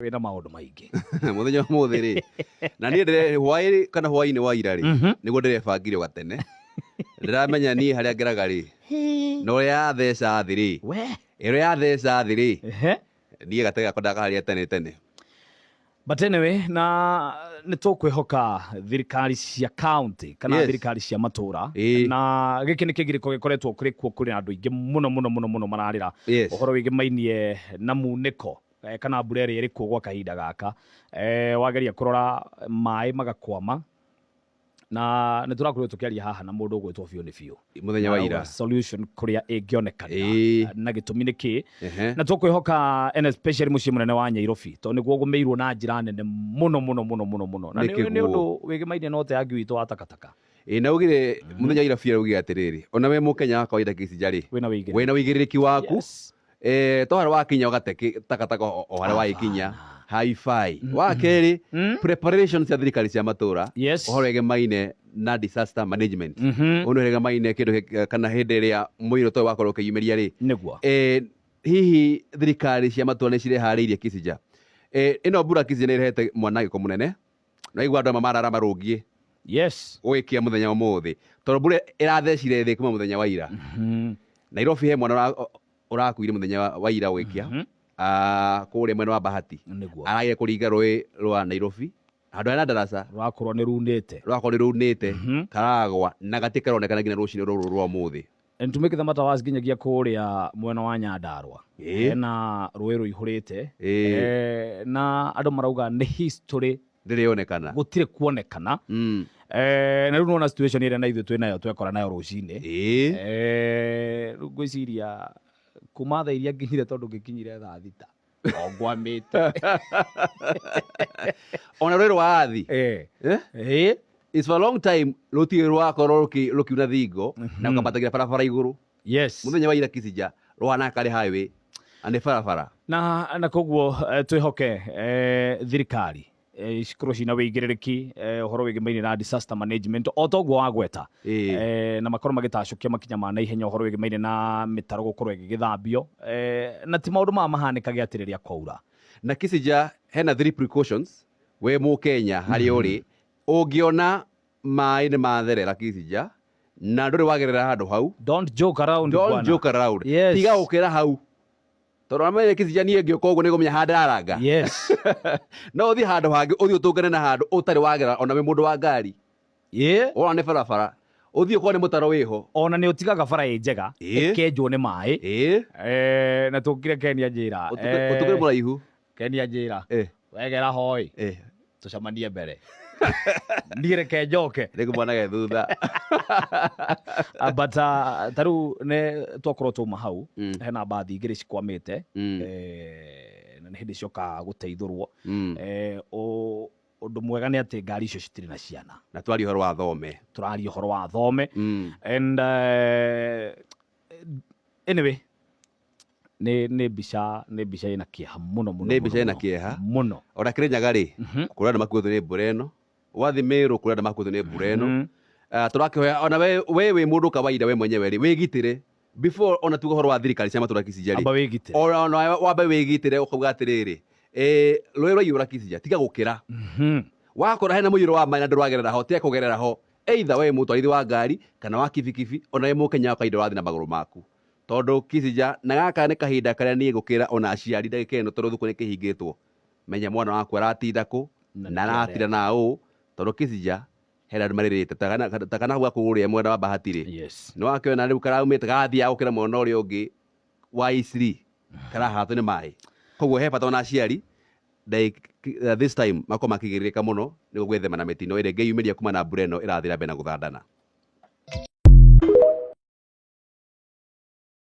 Wĩna maũndũ maingĩ. Mũthenya wa ũmũthĩ rĩ, na niĩ ndĩre hwaĩ kana hwaĩ-inĩ wa ira rĩ, nĩguo ndĩrebangire o gatene. Ndĩramenya niĩ harĩa ngeraga rĩ, na ũrĩa yatheca thĩ rĩ, We. ĩrĩa yatheca thĩ rĩ, Ehe. niĩ gatege gakwa ndakaharĩa tene tene. But anyway, na nĩ tũkwĩhoka thirikari cia county kana thirikari cia matũra. Na gĩkĩ nĩ kĩgirĩko gĩkoretwo kũrĩ kuo, kũrĩ na andũ aingĩ mũno mũno mũno mũno mararĩra ũhoro wĩgĩmainie na munĩko kana mbura ĩrĩa ĩrĩ kuo gwa kahinda gaka. Wageria kũrora maĩ magakwama, na nĩ tũrakorirwo tũkĩaria haha na mũndũ ũgwĩtwo biũ nĩ biũ Mũthenya wa ira. Solution kũrĩa ĩngĩonekanĩra na gĩtũmi nĩ kĩ. Na tũkwĩhoka and especially mũciĩ mũnene wa Nyairobi, tondũ nĩguo ũgũmĩirwo na njĩra nene mũno mũno mũno mũno mũno, na Nĩ nĩ kĩguũ. ũndũ wĩgĩmainie na ũteangi witũ wa takataka. Ĩ na ugire mũthenya wa ira biũ araugire atĩrĩrĩ, ona we mũkenya wa kawaida kĩcinja rĩ, Wĩna wĩigĩrĩrĩki. Wĩna wĩigĩrĩrĩki waku. To harĩa wakinya ũgate takataka o harĩa wagĩkinya haifai. Wa kerĩ, preparation cia thirikari cia matũra ũhoro wĩgemaine na disaster management. Ũndũ wĩgemaine kĩndũ kana hĩndĩ ĩrĩa mũiyũro ta ũyũ wakorwo ũkĩyumĩria rĩ, hihi thirikari cia matũra nĩ cireharĩirie kĩcinja? Ĩno mbura kĩcinja nĩ ĩrehete mwanangĩko mũnene. Naigua andũ amwe marara marũngiĩ gũgĩkĩa mũthenya wa ũmũthĩ, tondũ mbura ĩrathecire thĩ kuma mũthenya wa ira. Nairobi he mwana ũrakuire mũthenya wa ira gũgĩkĩa, kũrĩa mwena wa Bahati. Aragire kũringa rũĩ rwa Nairobi handũ hena ndaraca. Rwakorwo nĩ runĩte. Rwakorwo nĩ runĩte, karagwa na gatĩ karonekana nginya rũcinĩ rũrũ rwa ũmũthĩ. And to make the matter worse, nginyagia kũrĩa mwena wa Nyandarua hena rũĩ rũihũrĩte. Na andũ marauga nĩ history Ndĩrĩ yonekana. Gũtirĩ kuonekana. Na rĩu nĩwona situation ĩrĩa na ithuĩ twĩ nayo, twekora nayo rũcinĩ. Rĩu ngwĩciria kuma thaa iria nginyire, tondũ ngĩkinyire thaa 6 o ngwamĩte. Ona rũĩ rwa Athi. Eh? It's for a long time rũtirĩ rwakorwo rũkiuna thingo na rũkambatagira barabara igũrũ. Mũthenya wa ira Kisinja rũhana karĩ highway na nĩ barabara. Na koguo twĩhoke thirikari cikorwo cina wĩigĩrĩrĩki ũhoro wĩgĩmaine na disaster management o toguo wagweta. Na makorwo magĩtacũkia makinya ma naihenya ũhoro wĩgĩmaine na mĩtaro gũkorwo ĩgĩgĩthambio, na ti maũndũ maya mahanĩkage atĩ rĩrĩa kwaura. Na Kisinja hena three precautions we mũkenya harĩa ũrĩ ũngĩona maĩ nĩ matherera Kisinja na ndũrĩ wagerera handũ hau. Don't joke around, Don't bwana. joke around. Tiga gũkĩra hau, tondũ amenye Kisinja niĩ ngĩũka ũguo nĩ ngũmenya handũ ndaranga. No ũthiĩ handũ hangĩ, ũthiĩ ũtũngane na handũ ũtarĩ wagera, ona wĩ mũndũ wa ngari. Wona nĩ barabara, ũthiĩ ũkorwo nĩ mũtaro wĩho. Ona nĩ ũtigaga bara ĩ njega ĩkenjwo nĩ maĩ. Na tũkire Kenia njĩra. Ũtukũ nĩ mũraihu. Kenia njĩra. Wegera hoi. Tũcemanie mbere. Niĩ reke njoke. Rĩngĩ mwana ge thutha. But ta rĩu nĩ twakorwo twauma hau, hena mbathi igĩrĩ cikwamĩte, na nĩ hĩndĩ cioka gũteithũrwo. Ũndũ mwega nĩ atĩ ngari icio citirĩ na ciana. Na twaria ũhoro wa thome. Tũraria ũhoro wa thome. And anyway, nĩ mbica ĩna kĩeha mũno mũno. Nĩ mbica mũno, ĩna mũno. Kĩeha. Mũno. Ona Kĩrĩnyaga rĩ, kũrĩ andũ makuĩtwo nĩ mbura ĩno. Wathiĩ Meru kũrĩ andũ makuĩtwo nĩ mbura ĩno. Tũrakĩhoya ona we wĩ mũndũ kawaida, we mwenyewe rĩ, wĩgitĩre before ona tuge ũhoro wa thirikari cia matũra Kicinja rĩ. Amba wĩgitĩre. Ona wambe wĩgitĩre, ũkauga atĩrĩrĩ, rũĩ rwaiyũra Kicinja, tiga gũkĩra. Wakora hena mũiyũro wa maĩ na ndũragerera ho, tiga kũgerera ho, either we mũtwarithi wa ngari kana wa kibikibi, ona we mũkenya wa kawaida ũrathiĩ na magũrũ maku, tondũ Kicinja na gaka nĩ kahinda karĩa niĩ ngũkĩra ona aciari ndagĩka ĩno, tondũ thukuru nĩ kĩhingĩtwo, menya mwana waku aratinda kũ Na na nĩkĩ aratinda na ũ, tondũ Kicinja hena andũ marĩrĩte ta kana hau kũrĩa mwena wa Bahati rĩ, nĩ wakĩona rĩu karaumĩte karathiaga gũkĩra mwena ũrĩa ũngĩ wa Eastleigh, karahatwo nĩ maĩ. Koguo he bata ona aciari this time makorwo makĩgirĩrĩka mũno nĩguo gwĩthema na mĩtino ĩrĩa ĩngĩyumĩria kuma na mbura ĩno ĩrathiĩ na mbere na gũthandana.